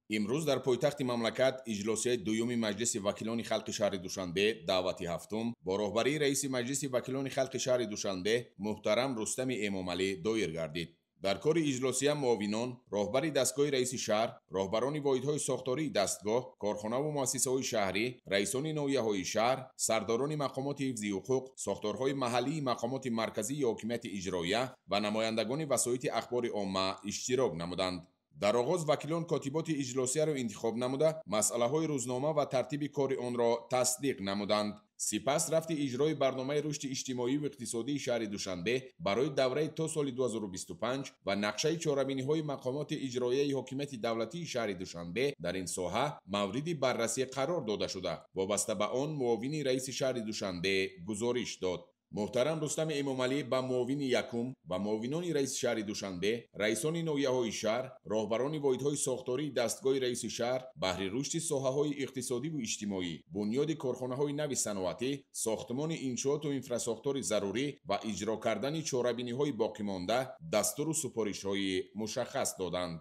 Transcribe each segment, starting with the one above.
Имрӯз дар пойтахти мамлакат иҷлосияи дуюми Маҷлиси вакилони халқи шаҳри Душанбе даъвати ҳафтум бо роҳбарии раиси Маҷлиси вакилони халқи шаҳри Душанбе муҳтарам Рустами Эмомалӣ доир гардид. Дар кори иҷлосия муовинон, роҳбари дастгоҳи раиси шаҳр, роҳбарони воҳидҳои сохтории дастгоҳ, корхонаву муассисаҳои шаҳрӣ, раисони ноҳияҳои шаҳр, сардорони мақомоти ҳифзи ҳуқуқ, сохторҳои маҳаллии мақомоти марказии ҳокимияти иҷроия ва намояндагони васоити ахбори омма иштирок намуданд. Дар оғоз вакилон котиботи иҷлосияро интихоб намуда, масъалаҳои рӯзнома ва тартиби кори онро тасдиқ намуданд. Сипас рафти иҷрои барномаи рушди иҷтимоию иқтисодии шаҳри Душанбе барои давраи то соли 2025 ва нақшаи чорабиниҳои мақомоти иҷроияи ҳокимияти давлатии шаҳри Душанбе дар ин соҳа мавриди баррасӣ қарор дода шуда, вобаста ба он муовини раиси шаҳри Душанбе гузориш дод. Муҳтарам Рустами Эмомалӣ ба муовини якум ва муовинони раиси шаҳри Душанбе, раисони ноҳияҳои шаҳр, роҳбарони воҳидҳои сохтории дастгоҳи раиси шаҳр баҳри рушди соҳаҳои иқтисодиву иҷтимоӣ, бунёди корхонаҳои нави саноатӣ, сохтмони иншооту инфрасохтори зарурӣ ва иҷро кардани чорабиниҳои боқимонда дастуру супоришҳои мушаххас доданд.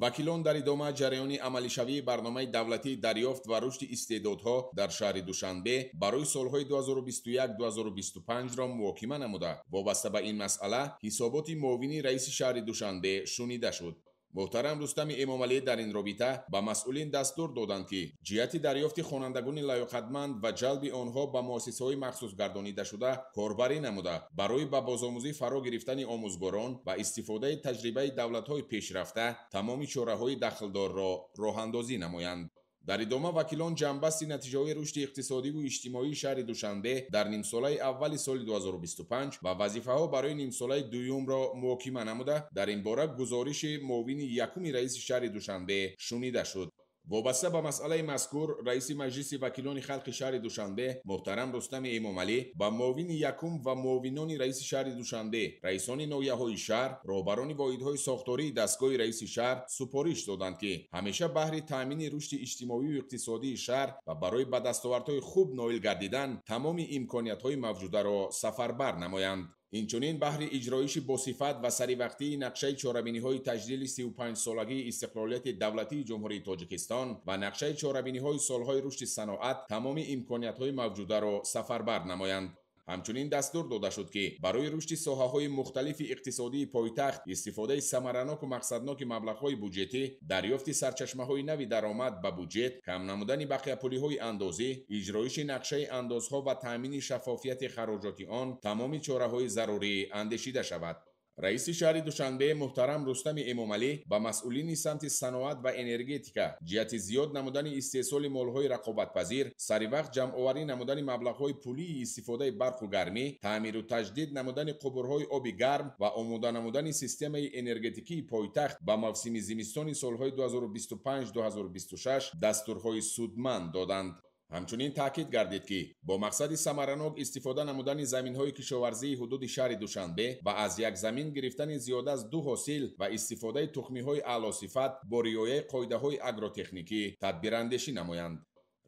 Вакилон дар идома ҷараёни амалишавии барномаи давлатии дарёфт ва рушди истеъдодҳо дар шаҳри Душанбе барои солҳои 2021-2025-ро муҳокима намуда, вобаста ба ин масъала ҳисоботи муовини раиси шаҳри Душанбе шунида шуд. Муҳтарам Рустами Эмомалӣ дар ин робита ба масъулин дастур доданд, ки ҷиҳати дарёфти хонандагони лаёқатманд ва ҷалби онҳо ба муассисаҳои махсус гардонидашуда корбарӣ намуда, барои ба бозомӯзӣ фаро гирифтани омӯзгорон ва истифодаи таҷрибаи давлатҳои пешрафта тамоми чораҳои дахлдорро роҳандозӣ намоянд. Дар идома вакилон ҷамъбасти натиҷаҳои рушди иқтисодиву иҷтимоии шаҳри Душанбе дар нимсолаи аввали соли 2025 ва вазифаҳо барои нимсолаи дуюмро муҳокима намуда, дар ин бора гузориши муовини якуми раиси шаҳри Душанбе шунида шуд. Вобаста ба масъалаи мазкур раиси Маҷлиси вакилони халқи шаҳри Душанбе муҳтарам Рустами Эмомалӣ ба муовини якум ва муовинони раиси шаҳри Душанбе, раисони ноҳияҳои шаҳр, роҳбарони воҳидҳои сохтории дастгоҳи раиси шаҳр супориш доданд, ки ҳамеша баҳри таъмини рушди иҷтимоию иқтисодии шаҳр ва барои ба дастовардҳои хуб ноил гардидан тамоми имкониятҳои мавҷударо сафарбар намоянд. Инчунин баҳри иҷроиши босифат ва саривақтии нақшаи чорабиниҳои таҷлили 35-солагии истиқлолияти давлатии Ҷумҳурии Тоҷикистон ва нақшаи чорабиниҳои солҳои рушди саноат тамоми имкониятҳои мавҷударо сафарбар намоянд. Ҳамчунин дастур дода шуд, ки барои рушди соҳаҳои мухталифи иқтисодии пойтахт истифодаи самараноку мақсадноки маблағҳои буҷетӣ, дарёфти сарчашмаҳои нави даромад ба буҷет, кам намудани бақияпулиҳои андозӣ, иҷроиши нақшаи андозҳо ва таъмини шаффофияти хароҷоти он тамоми чораҳои зарурӣ андешида шавад. Раиси шаҳри Душанбе муҳтарам Рустами Эмомалӣ ба масъулини самти саноат ва энергетика ҷиҳати зиёд намудани истеҳсоли молҳои рақобатпазир, саривақт ҷамъоварӣ намудани маблағҳои пулии истифодаи барқу гармӣ, таъмиру таҷдид намудани қубурҳои оби гарм ва омода намудани системаи энергетикии пойтахт ба мавсими зимистони солҳои 2025-2026 дастурҳои судманд доданд. Ҳамчунин таъкид гардид, ки бо мақсади самаранок истифода намудани заминҳои кишоварзии ҳудуди шаҳри Душанбе ва аз як замин гирифтани зиёда аз ду ҳосил ва истифодаи тухмиҳои аълосифат бо риояи қоидаҳои агротехникӣ тадбирандешӣ намоянд.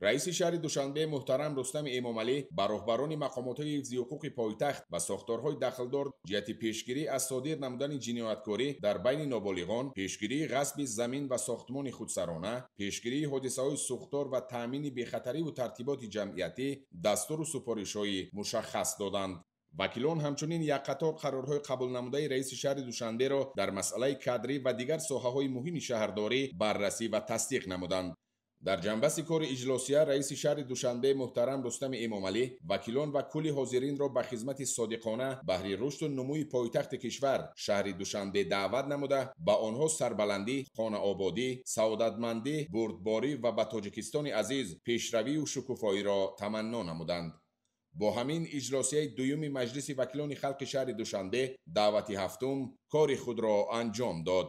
Раиси шаҳри Душанбе муҳтарам Рустами Эмомалӣ ба роҳбарони мақомотҳои ҳифзи ҳуқуқи пойтахт ва сохторҳои дахлдор ҷиҳати пешгирӣ аз содир намудани ҷинояткорӣ дар байни ноболиғон, пешгирии ғасби замин ва сохтмони худсарона, пешгирии ҳодисаҳои сӯхтор ва таъмини бехатариву тартиботи ҷамъиятӣ дастуру супоришҳои мушаххас доданд. Вакилон ҳамчунин як қатор қарорҳои қабулнамудаи раиси шаҳри Душанберо дар масъалаи кадрӣ ва дигар соҳаҳои муҳими шаҳрдорӣ баррасӣ ва тасдиқ намуданд. Дар ҷамъбасти кори иҷлосия раиси шаҳри Душанбе муҳтарам Рустами Эмомалӣ вакилон ва кулли ҳозиринро ба хизмати содиқона баҳри рушду нумӯи пойтахти кишвар шаҳри Душанбе даъват намуда, ба онҳо сарбаландӣ, хонаободӣ, саодатмандӣ, бурдборӣ ва ба Тоҷикистони азиз пешравию шукуфоиро таманно намуданд. Бо ҳамин иҷлосияи дуюми Маҷлиси вакилони халқи шаҳри Душанбе даъвати ҳафтум кори худро анҷом дод.